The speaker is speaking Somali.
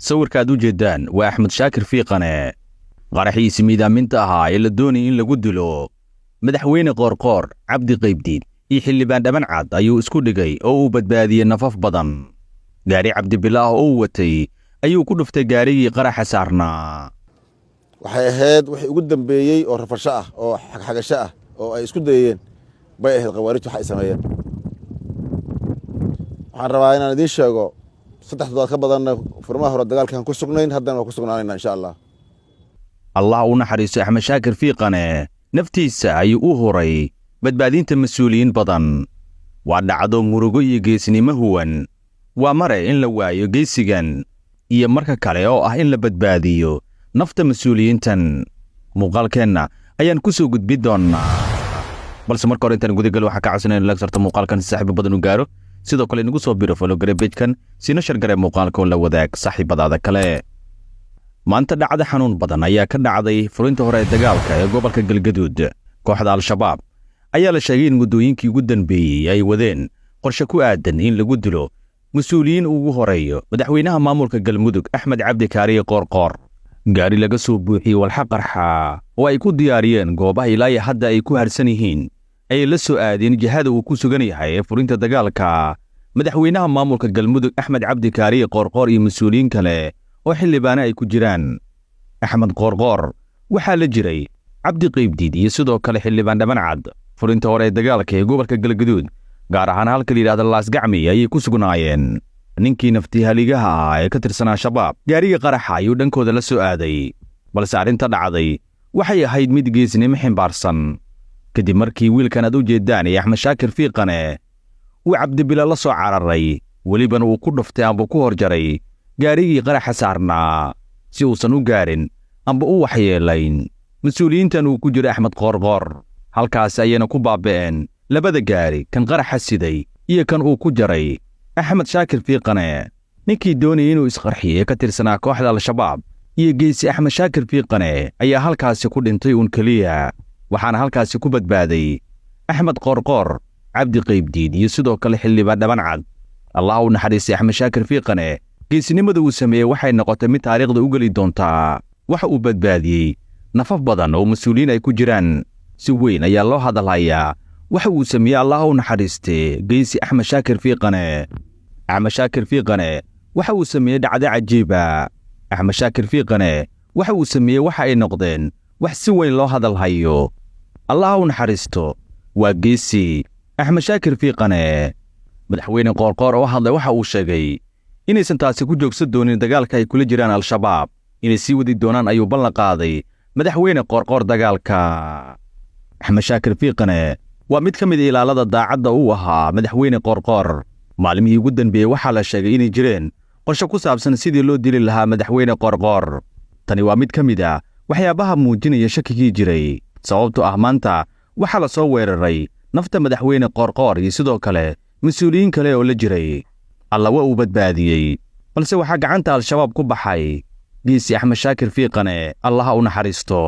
Sawirka aad u jeeddaan waa Axmed Shaakir Fiiqane. Qaraxiisi miidaaminta ahaa ee la doonayay in lagu dilo Madaxweyne Qoorqoor, Cabdi Qaybdiid iyo Xildhibaan Dhabancad ayuu isku dhigay oo uu badbaadiyey nafaf badan. Gaari Cabdibilaah oo uu watay ayuu ku dhuftay gaarigii qaraxa saarnaa. Waxay ahayd wixii ugu dambeeyey oo rafasho ah oo xagxagasho ah oo ay isku dayeen bay ahayd khawaarijtu wax ay sameeyeen. Waxaan rabaa inaan idiin sheego, 3 toddobaad ka badanna furmaha hore dagaalkan ku sugnayn, haddana waa ku sugnaanayna, insha Allah. Allah u naxariisto Axmed Shaakir Fiiqane. Naftiisa ayuu u huray badbaadinta mas-uuliyiin badan. Waa dhacdo murugo iyo geesnimo huwan. Waa mare in la waayo geesigan iyo marka kale oo ah in la badbaadiyo nafta mas-uuliyiintan. Muuqaalkeenna ayaan ku soo gudbi doonnaa, balse marka hore intaan gudagal, waxaa ka codsanaya in like sarto muuqaalkan si saaxiibo badan u gaaro. Sidoo kale inagu soo biro, follow garee page-kan, siina share garee muuqaalka oo la wadaag saaxiibadaada kale. Maanta dhacda xanuun badan ayaa ka dhacday furinta hore ee dagaalka ee gobolka Galgaduud. Kooxda Al-Shabaab ayaa la sheegay in muddooyinkii ugu dambeeyey ay wadeen qorshe ku aadan in lagu dilo mas-uuliyiin ugu horeeyo madaxweynaha maamulka Galmudug, Axmed Cabdi Kaariye Qoorqoor. Gaari laga soo buuxiyey walxa qarxa oo ay ku diyaariyeen goobaha ilaa iyo hadda ay ku harsan yihiin ayay la soo aadeen jihada uu ku sugan yahay ee furinta dagaalka madaxweynaha maamulka Galmudug, Axmed Cabdi Kaariye Qoorqoor, iyo mas-uuliyiin kale oo xildhibaane ay ku jiraan. Axmed Qoorqoor waxaa la jiray Cabdi Qaybdiid iyo sidoo kale Xildhibaan Dhabancad. Furinta hore ee dagaalka ee gobolka Galgaduud, gaar ahaan halka la yidhahda Laasgacmi, ayay ku sugnaayeen. Ninkii naftihaligaha ah ee ka tirsanaa Shabaab gaariga qaraxa ayuu dhankooda la soo aaday, balse arrinta dhacday waxay ahayd mid geesnimo ximbaarsan, kadib markii wiilkan aad u jeeddaan ee Axmed Shaakir Fiiqane uu Cabdibila la soo cararay, welibana uu ku dhuftay amba ku hor jaray gaarigii qaraxa saarnaa si uusan u gaarin amba u waxyeelayn mas-uuliyiintan uu ku jiro Axmed Qoorqoor. Halkaasi ayayna ku baaba'een labada gaari, kan qaraxa siday iyo kan uu ku jaray Axmed Shaakir Fiiqane. Ninkii doonayay inuu isqarxiyo ee ka tirsanaa kooxda Al-Shabaab iyo geesi Axmed Shaakir Fiiqane ayaa halkaasi ku dhintay uun keliya, waxaana halkaasi ku badbaaday Axmed Qoorqoor, Cabdi Qaybdiid iyo sidoo kale Xildhibaan Dhabancad. Allah u naxariistay Axmed Shaakir Fiiqane. Geesinimada uu sameeyey waxay noqotay mid taariikhda u geli doontaa. Waxa uu badbaadiyey nafaf badan oo mas-uuliyiin ay ku jiraan. Si weyn ayaa loo hadalhayaa waxa uu sameeyey, Allah u naxariistee, geesi Axmed Shaakir Fiiqane. Axmed Shaakir Fiiqane waxa uu sameeyey dhacdo cajiiba. Axmed Shaakir Fiiqane waxa uu sameeyey waxa ay noqdeen wax si weyn loo hadalhayo. Allah u naxariisto, waa geesi Axmed Shaakir Fiiqane. Madaxweyne Qoorqoor oo hadlay waxa uu sheegay inaysan taasi ku joogsan doonin dagaalka ay kula jiraan Al-Shabaab. Inay sii wadi doonaan ayuu ballan qaaday Madaxweyne Qoorqoor dagaalka. Axmed Shaakir Fiiqane waa mid ka mid ilaalada daacadda u ahaa Madaxweyne Qoorqoor. Maalmihii ugu dambeeyey waxaa la sheegay inay jireen qorshe ku saabsan sidii loo dili lahaa Madaxweyne Qoorqoor. Tani waa mid ka mid ah waxyaabaha muujinaya shakigii jiray, sababto ah maanta waxaa la soo weeraray nafta Madaxweyne Qoorqoor iyo sidoo kale mas-uuliyiin kale oo la jiray. Alla wa uu badbaadiyey, balse waxaa gacanta Al-Shabaab ku baxay geesi Axmed Shaakir Fiiqane. Allaha u naxariisto.